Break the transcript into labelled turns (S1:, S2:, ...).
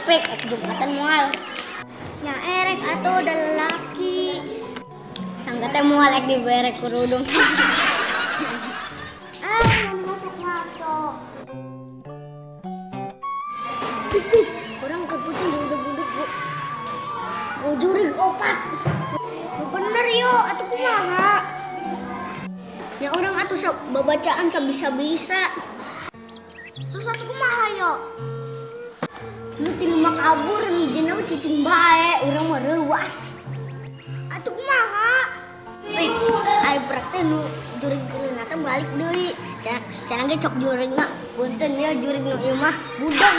S1: Pek ek Jumatan moal. Nya erek atuh da lalaki. Sangka teh moal ek dibere kerudung. Ah, mana masuk ngaco. Pik, urang keputing diuduk-uduk bu. Ku jurig opat. Nu bener yo, atuh kumaha? Nya urang atuh sok babacaan sabisa-bisa. Terus atuh kumaha yo? Nu tilu mah kabur ngijina cicing bae, urang mah reuas. Atuh kumaha? Pik, ai prak teh nu jurig tiluna teh balik deui. Cara ge cok jurigna, punten ya jurig nu ieu mah budeng.